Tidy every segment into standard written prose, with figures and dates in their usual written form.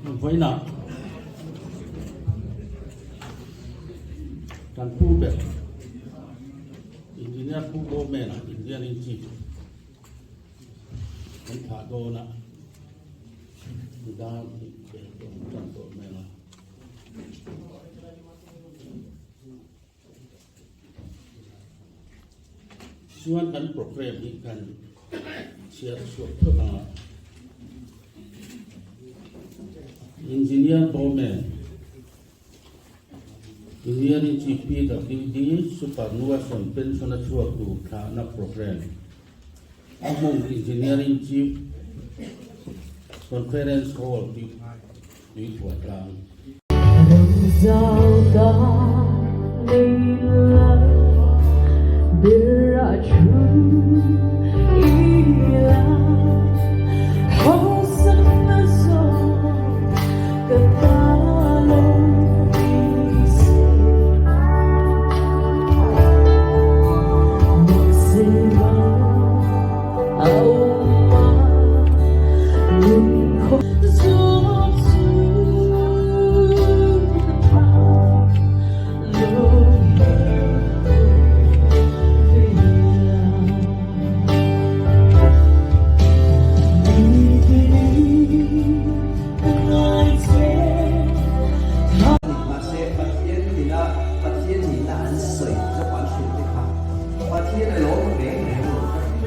Vawiinah kan pu ber Engineer Pu Bowman-a Engineering Chief kan thlah dawn a, dar hnih vel pawh an tan tawh hmel a. Chuan kan programme hi kan chhiar chhuak phawt ang a. Engineer Bowman, Engineering Chief PWD Superannuation Pension a chhuak tur thlahna programme a hmun Engineering Chief Conference Hall tih Tuichhuah tlang. Mahse, Pathian nina Pathian nihna an sawi zawk an hrilh te kha Pathian a lawm reng reng lo ka ti.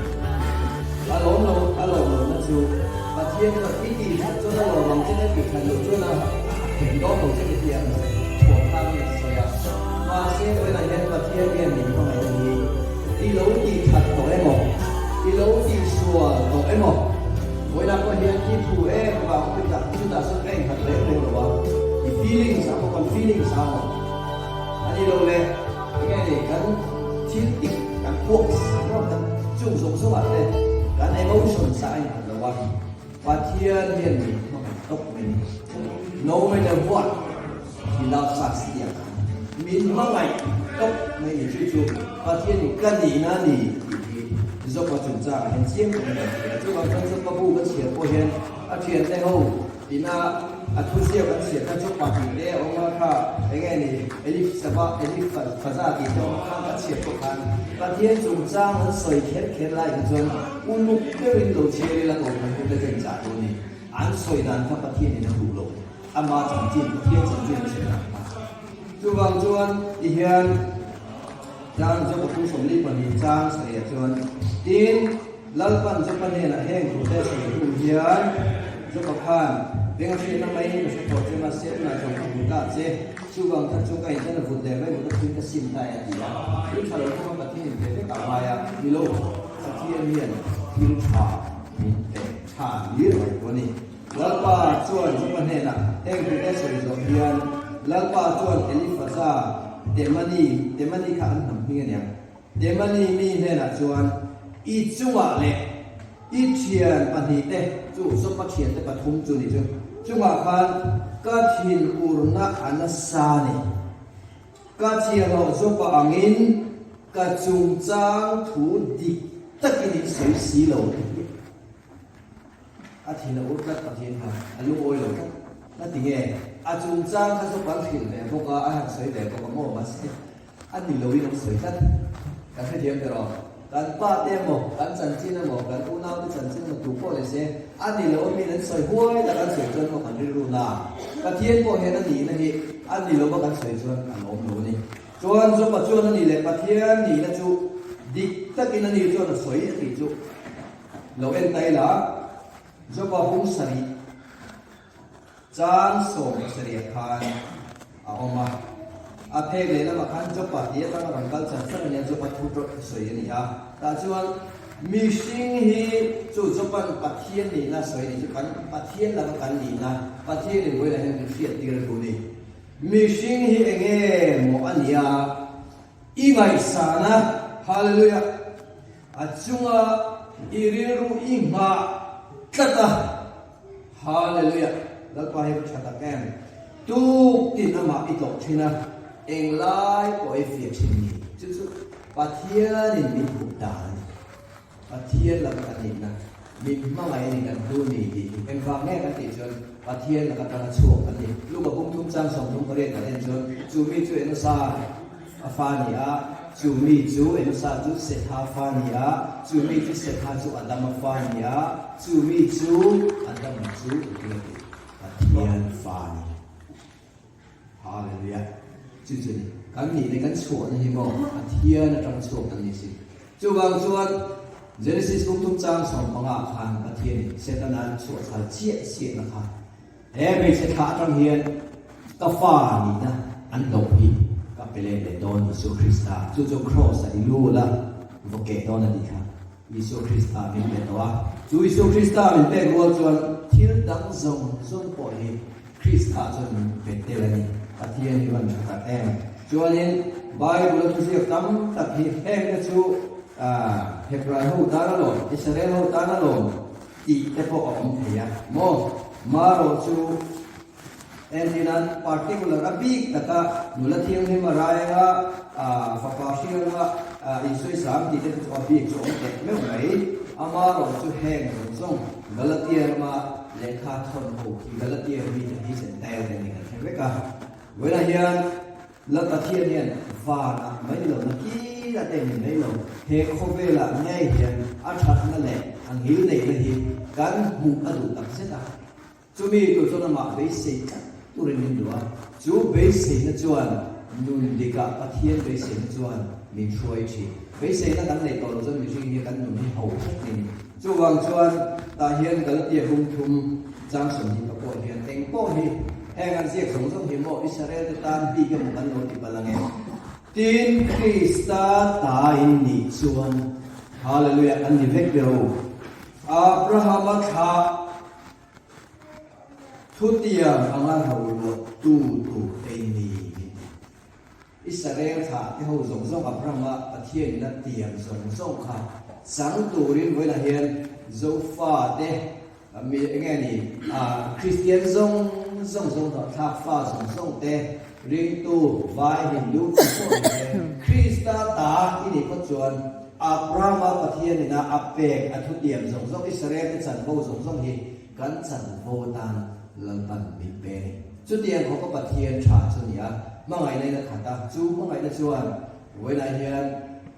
A lawm lo, a lawm lohna chu Pathian chuan i tih that chuan a lawm ang che ka tih that loh chuan a hrem dawn lo che ka ti a, chhuah khan nge sawi a. Mahse, vawiinah hian Pathian hian min hmangaih a ni. I lo tih that tawh emaw? I lo tih sual tawh emaw? Vawiinah pawh hian i thu em vang pawhin dah chutah chuan ka innghat reng reng lo a, i feelings ah pawh kan feelings ah maw a ni lo le, enge ni kan thil tik kan puak rawt kan chung zawng zawng ah te kan emotions ah a innghat lo a, Pathian hian min hmangaih tawp mai ni. No matter what, he loves us tih ang khan min hmangaih tawp mai ni. Chu chu Pathian in ka nihna a ni tih hi Zopa chungchangah hian chiang takin kan hria. Chuvang chuan Zopa bu ka chhiar pawh hian a thiante ho ina a thuziak an chhiar kha Zopa tih te a awm a kha enge ni Elif Sava Elif Faza tih te a awm a kha ka chhiar pawh khan Pathian chungchang an sawi kher kher lai kha chuan uluk deuhin lo chhiar ila kohhran hute ka inchah tur a ni. An sawi dan kha Pathianin a duh lo. Ama chanchin, Pathian chanchin a sawi dan kha. Chuvang chuan tihian chang Job 32 chang sarih ah chuan, Tin, Lalpan Joba hnenah heng thute sawi hnu hian Joba khan, Beng a hriatna maiin ka hre tawh che, mahse tunah chuan ka hmu ta che. Chuvang kha chu ka intan a vut leh mai vut a thil ka sim ta e a ti a. Thil tha lo kawng a Pathian in pe vek a ngai a, ni lo, Pathian hian thil tha min pe tha hlir mai pawh a ni. Lalpa chuan Joba hnenah heng thute sawi zawh hian Lalpa chuan Elifaza, Temani, Temani kha an hnam hming a niang, Temani mi hnenah chuan, I chungah leh i thian pahnihte, chu Joba thiante pathum chu ni chu, chungah khan ka thinurna a nasa a ni. Ka thianawh Joba angin ka chungchang thu dik takin in sawi si lo. A thin a ur tlat Pathian kha a lungawi lo tlat. Na ti nge? A chungchang kha chu kan hrilh ve bawk a, a han sawi ve bawk a maw? Mahse, a ni loin an sawi tlat. Kan hrethiam ta rawh. Kan pa te emaw, kan chanchin emaw, kan unau te chanchin emaw tu pawh ni se, a ni lo a min an sawi huai tak an sawi chuan maw kan rilru na. Pathian pawh hian a nihna hi a ni lo a kan sawi chuan a lawm lo a ni. Chuan Joba chuan a nih leh Pathian nihna chu dik takin a ni chuan a sawi a tih chu. Lo en ta ila, Joba bung sarih chang 70 khan a awm a. A phek leh lamah khan Joba tih atanga rawn kal char char a nia, Joba thu tawrh sawi a ni a. Tah chuan mihring hi chu Joba'n Pathian nihna sawi a nih chu kan Pathian laka kan nihna, Pathianin vawilah hian min hriattir a duh a ni. Mihring hi enge maw a nia i ngaihsana, Hallelujah! A chunga i rilru i nghah tlat a. Hallelujah! Lalpa hi va tha tak em! Tuk tin amah i tlawh thin a, englai pawh i fiah thin ni. Chu chu Pathianin min hmuh dan a ni. Pathian laka kan nihna. Min hmangaih a ni kan hlu ni tih hi engvang nge kan tih chuan Pathian laka tanga chhuak kan ni. Luka bung thum chang 38 kan en chuan chu mi chu Enosa a fa ni a, chu mi chu Enosa chu Setha fa ni a, chu mi chu Setha chu Adama fa ni a, chu mi chu Adama chu engtin a tih? Pathian fa ni. Hallelujah. Chu chu ni. Kan nih leh kan chhuahna hi maw Pathian atang chhuak kan ni si. Chuvang chuan Genesis bung thum chang 15 khan Pathian in Setana chhuah chhal chiah chiahna kha he hmeichhe thlah atang hian ka fa nihna an hlauh hi ka pe let leh dawn Isua Krista. Chu chu Kraws ah i lu la va keh dawn a tih kha Isua Krista min pe tawh a. Chu Isua Krista min pek rual chuan thil dang zawng zawng pawh hi Krista chuan min pe tel a ni. Pathian hi van tha tak em. Chuanin Bible a thuziak tam tak hi hengte chu Hebrai ho tan a lawm, Israel ho tan a lawm tih te pawh a awm thei a maw? Marawh chu entinan particular a bik taka nula thianghlim a rai anga fapa hrianga insawisam tih te chu a bik chu a awm teh meuh mai. Amarawh chu heng zawng zawng Galatia rama lehkha thawn ho khi Galatia mite hi Gentile te ni kan hre vek a. Vawilah hian Lal Pathian hian vanah mai lo na kila te min nei lo. He khawvelah ngei hian a thatna leh a ngil neihna hi kan hmuh a duh tak zet a. Chumi tur chuan amah beisei tlat turin min duh a. Chu beiseina chuan nun dikah Pathian beiseina chuan min hruai thin. Beiseina kan neih tawh loh chuan mihring hi kan nun hi ho vek ni. Chuvang chuan tah hian Galatia bung thum chang 20 ka pawh hian eng pawh hi heng an ziak zawng zawng hi maw Israel te tan bik emaw kan lo ti palh ange. Tin, Krista ta in nih chuan Hallelujah an ni vek ber u. Abrahama thlah thutiang anga ro luah tu tur te in ni min ti. Israel thlah te ho zawng zawng Abrahama Pathian in a tiam zawng zawng kha chang turin vawilah hian Zofa te mi enge ni Kristian zawng zawng zawng thlak fa zawng zawng te ringtu vai Hindu tih pawh ni se Krista ta i nih phawt chuan Abrahama Pathian in a a pek a thutiam zawng zawng Israel te chanvo zawng zawng hi kan chanvo atan Lalpan min pe a ni. Chutiang khawpa Pathian tha chu a ni a, hmangaihna in a khat a, chu hmangaihna chuan vawilah hian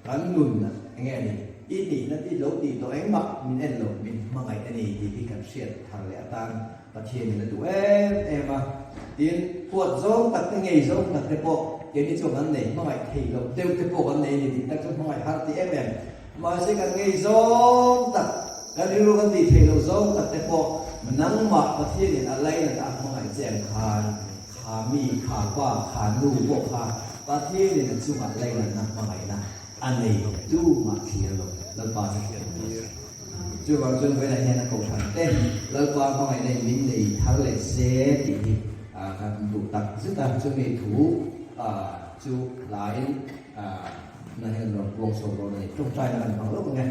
kan nun enge a ni, i tihna i lo tih tawh engmah min en lo, min hmangaih a ni tih hi kan hriat thar leh atan Pathian in a duh em em a. Tin, huat zawng tak te ngei zawng tak te pawh keini chuan kan nei, hmangaih thei loh deuh te pawh kan nei a ni tih tak chu hmangaih har ti em em. Mahse kan ngei zawng tak, kan rilru kan tih theih loh zawng tak te pawh nangmah Pathianin a lainat a hmangaih che ang khan kha mi, kha pa, kha nu pawh kha Pathianin a chungah lainatna hmangaihna a nei tumah thlir lo. Lalpa chu hriat tur a si. Chuvang chuan vawiinah hian a kohhran te Lalpa hmangaihna in min nei thar leh se tih hi kan duh tak zet a, chumi thu chu hlain Na hian rawn puang chho dawn a ni. Tawngtaina kan hmang lawk ang e.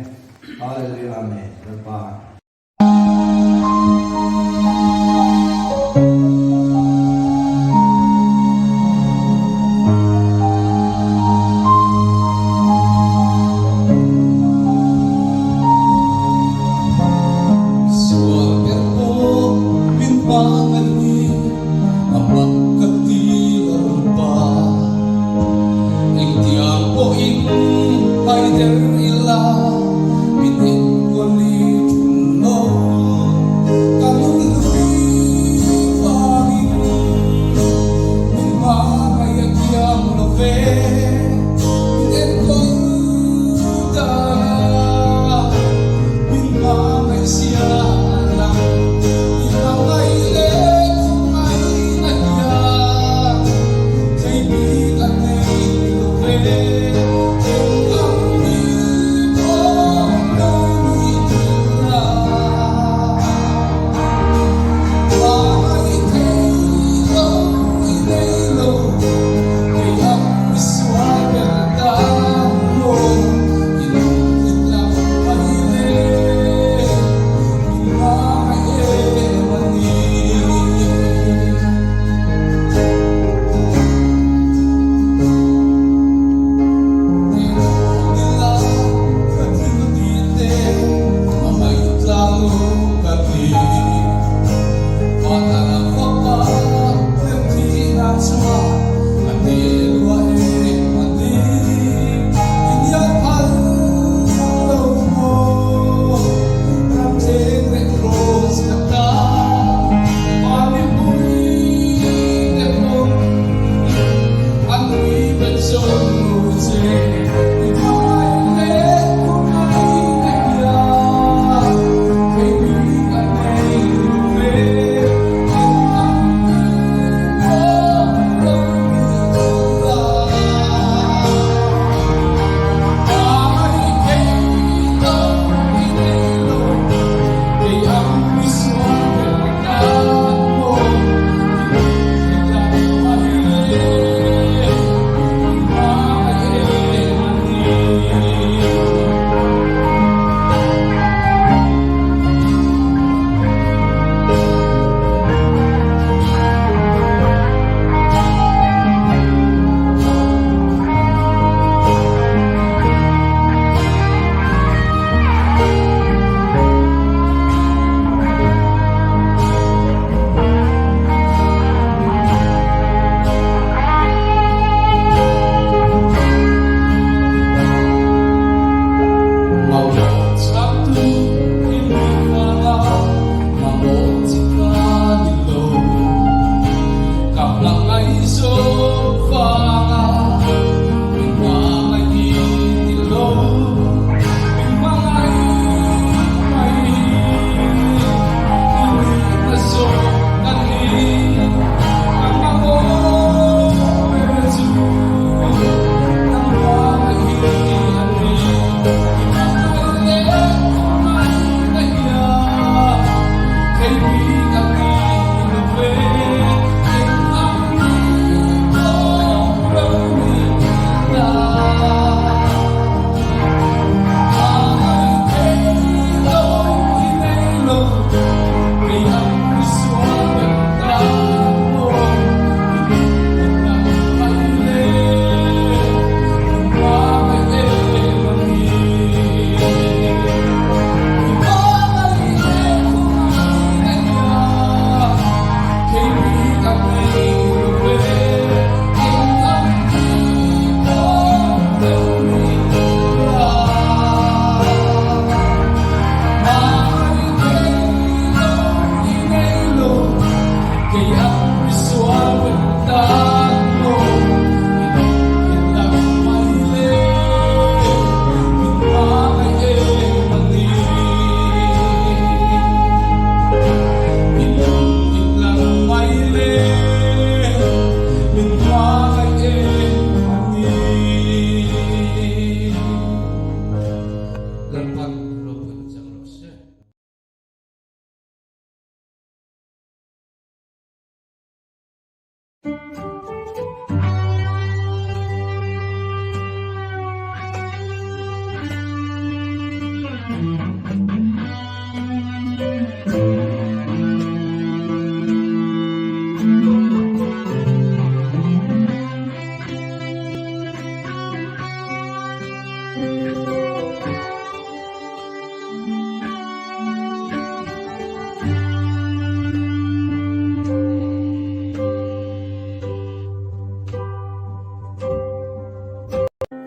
Hallelujah Amen. Lalpa. Sual ber pawh min hmangaih a mak ka ti Lalpa. Engtiang pawhin haider ila min enkawl i thul lo.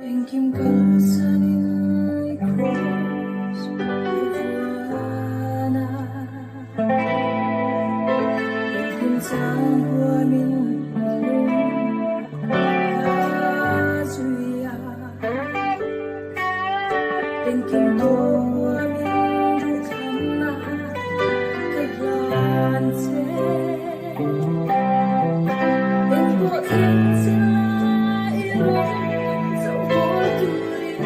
Engkim kalsanin Kraws i vuan a, Engkim chang huamin lung a zui a. Engkim tuamin duhthlanna ka hlan che. Engpawh thleng che i rawn chauh haw turin.